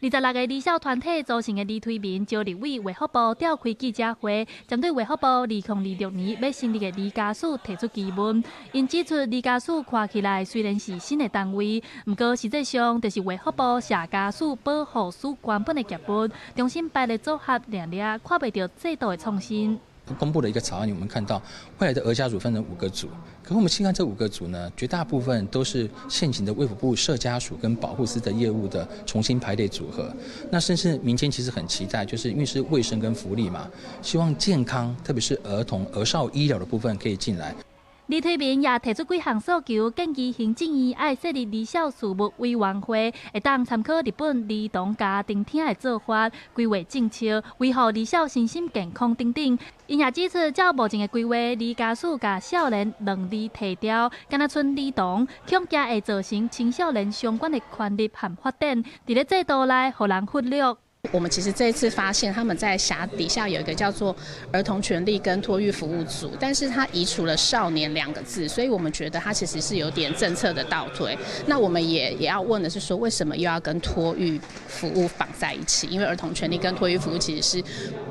26个兒少團體組成的兒推盟，招立委衛福部召開記者會，針對衛福部2026年欲成立的兒家署提出疑問。𪜶指出，兒家署看起來雖然是新的單位，毋過實際上就是衛福部社家署保護司原本的業務，重新排列組合，爾爾看袂著制度的創新。公布了一個草案，我們看到未來的兒家署分成五個組，可是我們細看這五個組呢，絕大部分都是現行的衛福部社家署跟保護司的業務的重新排列組合。那甚至民間其實很期待，就是因為是衛生跟福利嘛，希望健康，特別是兒童兒少醫療的部分可以進來。李推民也提出幾項訴求，建議行政院愛設立兒少事務委員會，會當參考日本兒童家庭廳的做法，規劃政策，維護兒少身心健康等等。𪜶也指出，照目前的規劃，兒家署共少年兩字提掉，敢若賰兒童，恐驚會造成青少年相關的權利和發展，佇咧制度內予人忽略。我們其實這一次發現，他們在轄底下有一個叫做兒童權利跟托育服務組，但是他移除了少年兩個字，所以我們覺得他其實是有點政策的倒退。那我們也要問的是說，為什麼又要跟托育服務綁在一起？因為兒童權利跟托育服務其實是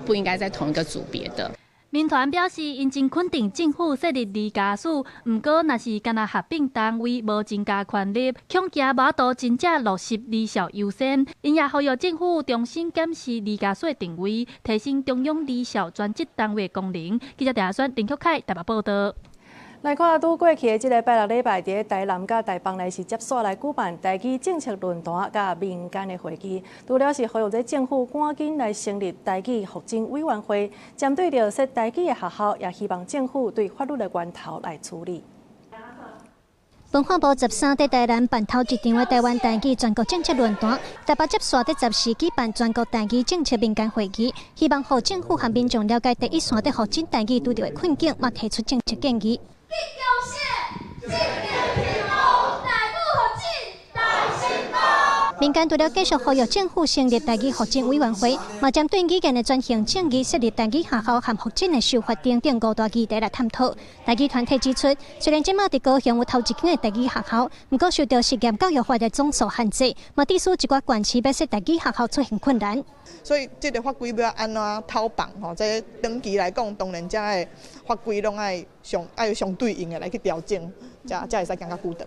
不應該在同一個組別的。民團表示，𪜶真肯定政府設立兒家署，毋過若是干焦合併單位，無增加權力，恐驚無法度真正落實兒少優先。𪜶也呼籲政府重新檢視兒家署的定位，提升中央兒少專職單位功能。記者鄭選林曲凱台北報道。來看拄過去的這个拜六禮拜，佇咧台南佮台北內是接續來舉辦台語政策論壇佮民間的會議。除了是呼籲這政府趕緊來成立台語復振委員會，針對著說台語的學校，也希望政府對法律的源頭來處理。文化部13佇台南辦頭一場的台灣台語全國政策論壇，台北接續佇14舉辦全國台語政策民間會議，希望予政府和民眾了解第一線佇復振台語拄著的困境，嘛提出政策建議。民間除了繼續呼籲政府成立台語復振委員會，嘛針對語言的轉型正義、設立台語學校和復振的修法等等五大議題來探討。台語團體指出，雖然這馬佇高雄有頭一間的台語學校，毋過受著實驗教育法的總數限制，嘛致使一寡縣市欲設台語學校出現困難。所以這个法規欲按怎偷放吼？這長期來講，當然這个法規攏愛相對應的來去調整，才會使行較久長。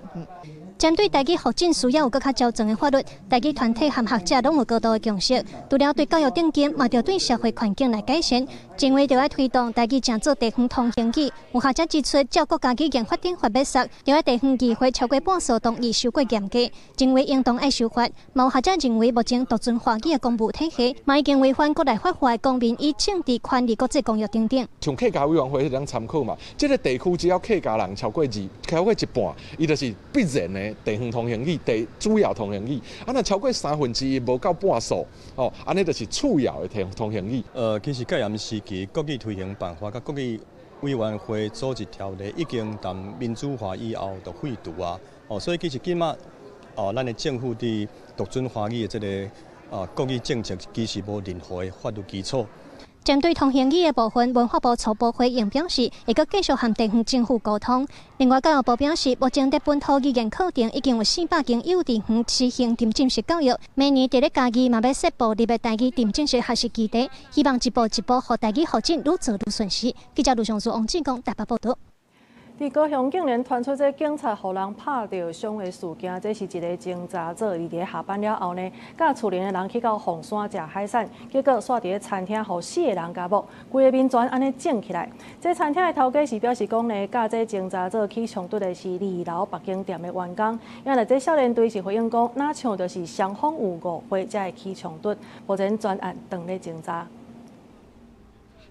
針對台語復振需要有閣較周全的法律，台語團體和學者攏有高度的共識。除了對教育頂級，嘛著對社會環境來改善，認為著愛推動台語成做地方通行語。有學者指出，照國家語言發展法欲實，著愛地方議會超過半數同意修過嚴格，認為應當愛修法。嘛有學者認為，目前獨尊華語的公務體系，嘛已經違反國內法法的公民與政治權利國際公約等等。像客家委員會彼種參考嘛，這个地區只要客家人超過一半，伊就是必然的地方通行語，地主要通行語。啊，若超過1/3無夠半數，哦，按呢就是次要的通行語。其實戒嚴時期國語推行辦法佮國語委員會組織條例已經佇民主化以後就廢除啊。哦，所以其實這馬哦，咱的政府佇獨尊華語的這个國語政策其實無任何的法律基礎。針對通行語的部分，文化部初步回應表示，會閣繼續和地方政府溝通。另外，教育部表示，目前佇本土語言課程已經有400間幼稚園實行沉浸式教育，明年佇咧嘉義嘛欲設部立的台語沉浸式學習基地，希望一步一步予台語復振愈做愈順勢。記者盧尚書、王志剛台北報導。佇高雄竟然傳出這警察予人拍著傷的事件，這是一个前查某，伊佇咧下班了後呢，佮厝裡的人去到鳳山食海產，結果煞佇咧餐廳予四个人共摸，規个面全按呢腫起來。這餐廳的頭家是表示講呢，佮這前查某起衝突的是二樓別間店的員工，因為這少年隊是回應講，若像就是雙方有誤會才會起衝突，目前全案當咧偵查。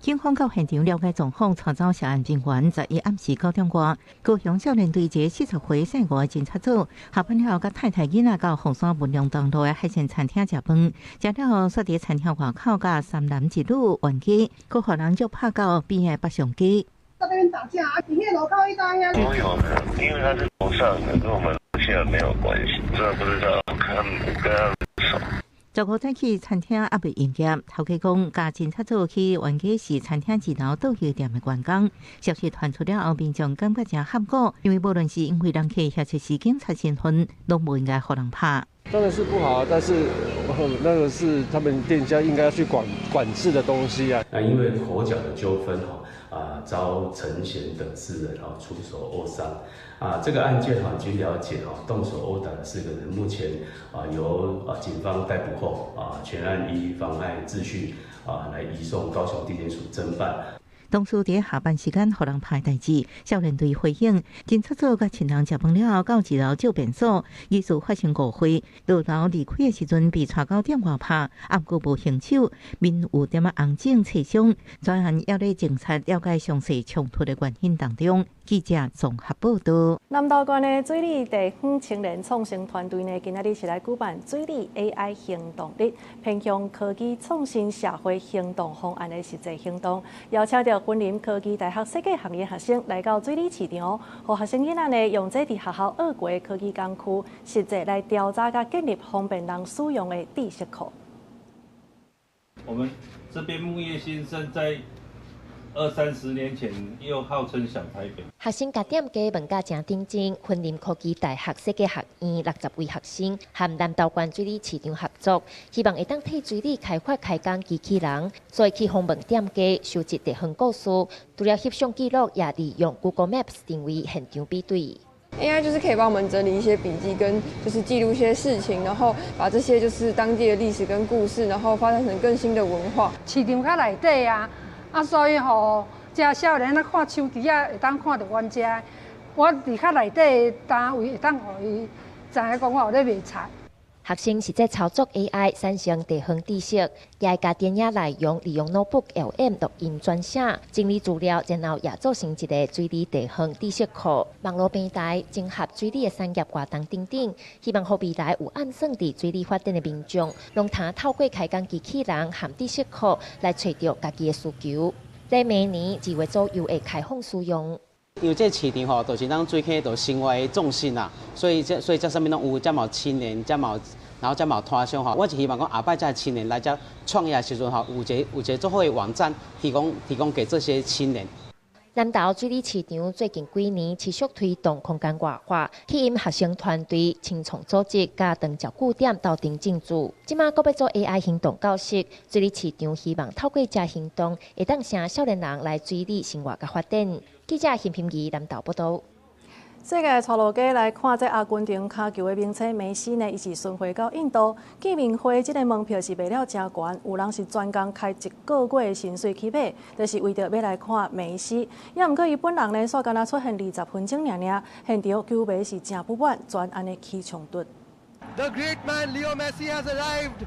警方到現場了解狀況，帶走涉案人員。11暗時9點外，高雄少年隊一个40歲姓吳的偵查組下班了後，佮太太囡仔到鳳山文龍東路的海鮮餐廳食飯，食了後，煞佇餐廳外口佮三男一女冤家，閣予人就拍到邊的北上街。在那邊打架啊！裡面樓靠一大呀。都有可能，因為他是樓上的，跟我們樓下沒有關係，真的不知道，看跟他們熟。15早起餐廳猶未營業，頭家講共偵查組去冤家是餐廳二樓倒油店的員工。消息傳出了後，民眾感覺誠罕過，因為無論是因為人客抑是警察身份，攏無應該予人拍。當然是不好，但是那個是他們店家應該要去管制的東西啊。那因為口角的糾紛哈，遭陳賢等4人出手毆傷。啊，這個案件哈，經了解哈，動手毆打的4個人，目前由警方逮捕後，全案依妨礙秩序來移送高雄地檢署偵辦。當初佇下班時間予人拍代誌，少年隊回應，警察組佮親人食飯了後到一樓借便所，疑似發生誤會，落樓離開的時陣被帶到店外拍，毋過無還手，面有點仔紅腫切傷，專案猶咧偵查了解詳細衝突的原因當中。記者綜合報道。南投縣的水里地方青年創新團隊呢，今仔日是來舉辦水里 AI 行動日，偏向科技創新社會行動方案的實際行動，邀請著雲林科技大學設計學院學生來到水里市場，予學生囡仔呢用這佇學校學過的科技工具，實際來調查佮建立方便人使用的知識庫。我們這邊木業興盛在二三十年前又號稱小台北。學生共店家問甲誠認真，雲林科技大學設計學院60位學生和南投縣水里市場合作，希望會當替水里開發開工機器人，所以去訪問店家，收集地方故事，除了翕相記錄，也利用 Google Maps 定位現場比對。 AI 就是可以幫我們整理一些筆記，跟就是記錄一些事情，然後把這些就是當地的歷史跟故事，然後發展成更新的文化。市場較內底啊。啊，所以吼，遮少年仔看手機仔會當看著阮遮，我佇較內底的單位會當予伊知影講我有咧賣菜。學生實際操作 AI 產生地方知識，也會共電影內容利用 NotebookLM 錄音轉寫，整理資料，然後也做成一个水里地方知識庫。網路平台整合水里的產業活動等等，希望予未來有按算佇水里發展的民眾，攏通透過開工機器人和知識庫來揣著家己的需求。在明年2月左右會開放使用。因為這個市場吼，就是咱水坑就生活的重心啦，所以這啥物攏有，這嘛有青年，這嘛有，然後這嘛有攤商吼。我是希望講後擺這青年來遮創業的時陣吼，有一個足好的網站，提供給這些青年。南投水里市場最近幾年持續推動空間外化，吸引學生團隊、青創組織佮長照據點鬥陣進駐。這馬閣欲做 AI 行動教室，水里市場希望透過這行動，會當吸少年人來水里生活佮發展。記者陳品儀南投報道。世界帶路家來看這阿根廷跤球的明星梅西呢，伊是巡迴到印度見面會，這个門票是賣了誠懸，有人是專工開一個月的薪水去買，就是為著欲來看梅西。也毋過伊本人呢，煞干焦出現20分鐘爾爾，現場球迷是誠不滿，全按呢起衝突。 The great man Leo Messi has arrived.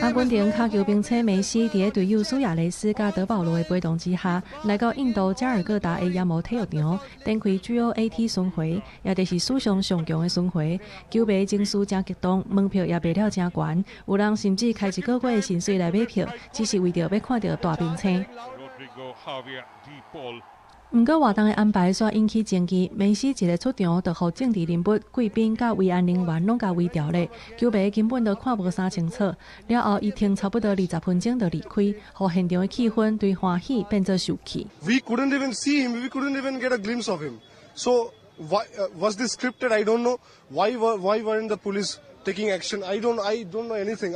阿根廷跤球明星梅西，佇咧隊友蘇亞雷斯佮德保羅的陪同之下，來到印度加爾各答的鴨摩體育場，展開 GOAT 巡迴，也就是史上上強的巡迴。球迷情緒誠激動，門票也賣了誠懸，有人甚至開一個月的薪水來買票，只是為著欲看著大明星。毋過活動的安排煞引起爭議，梅西一个出場就予政治人物、貴賓佮維安人員攏共圍牢咧，球迷根本都看無啥清楚。了後，伊停差不多20分鐘就離開，予現場的氣氛對歡喜變做受氣。 We couldn't even see him. We couldn't even get a glimpse of him. So why was this scripted? I don't know. Why weren't the police taking action? I don't know anything.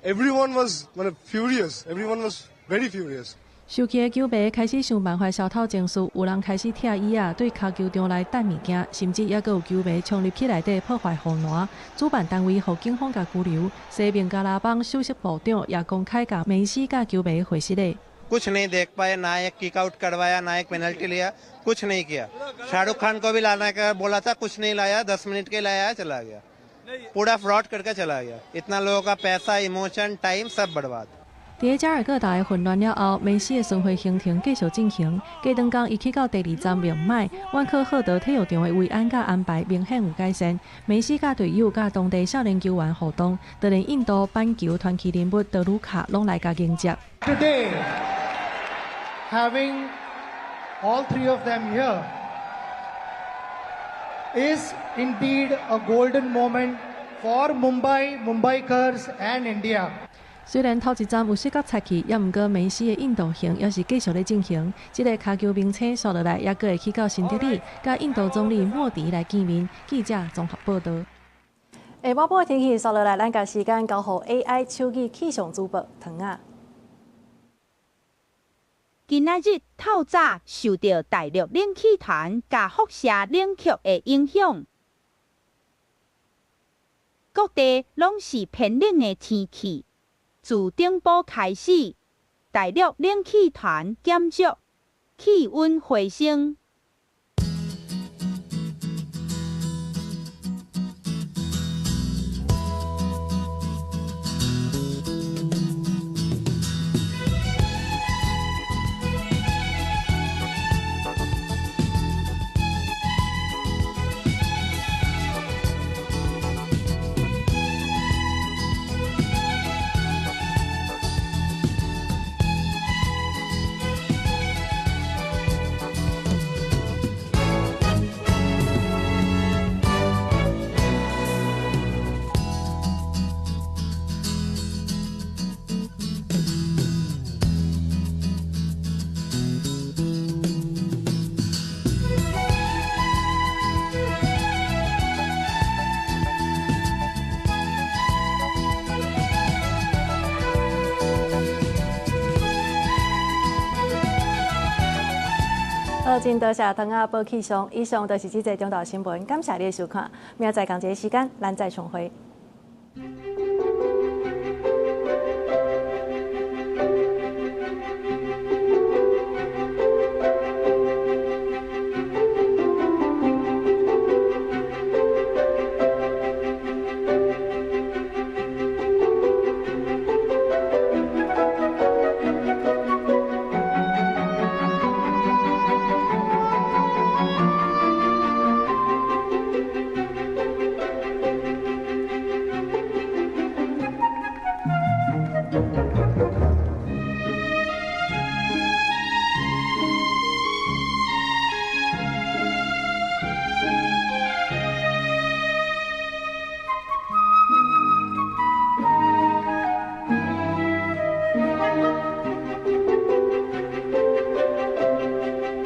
Everyone was furious. Everyone was very furious. 受氣的球迷開始想辦法消透情緒，有人開始拆椅仔，對跤球場內擲物件，甚至猶閣有球迷衝入去內底破壞護欄。主辦單位予警方共拘留，西孟加拉邦首席部長也公開共梅西佮球迷回失禮。 कुछ नहीं देख पाए, ना एक kick out करवाया, ना एक पेनल्टी लिया, कुछ नहीं किया। शाहरुख खान को भी लाने का बोला था, कुछ नहीं लाया। 10 मिनट के लाया, चला गया, पूरा फ्रॉड करके चला गया। इतना लोगों का पैसा, इमोशन, टाइम सब बर्बाद। 佇加爾各答的混亂了後，梅西的巡迴行程繼續進行。過兩工，伊去到第二站孟買，萬科赫德體育場的維安佮安排明顯有改善。梅西佮隊友佮當地少年球員互動，就連印度板球傳奇人物德魯卡攏來共迎接。 Today, having all three of them here is indeed a golden moment for Mumbai, Mumbaikars and India. 雖然頭一站有小可拆去，也毋過梅西的印度行猶是繼續咧進行。這个跤球明星紲落來，猶閣會去到新德里，佮印度總理莫迪來見面。記者綜合報道。下晡晡的天氣紲落來，咱共時間交予 AI 手語氣象主播唐仔。今仔日透早受著大陸冷氣團佮輻射冷卻的影響，各地攏是偏冷的天氣。自頂晡開始，大陸冷氣團減弱，氣溫回升。好，真多謝唐仔報氣象，以上就是這節中晝新聞，感謝你的收看，明仔載仝一个時間，咱再相會。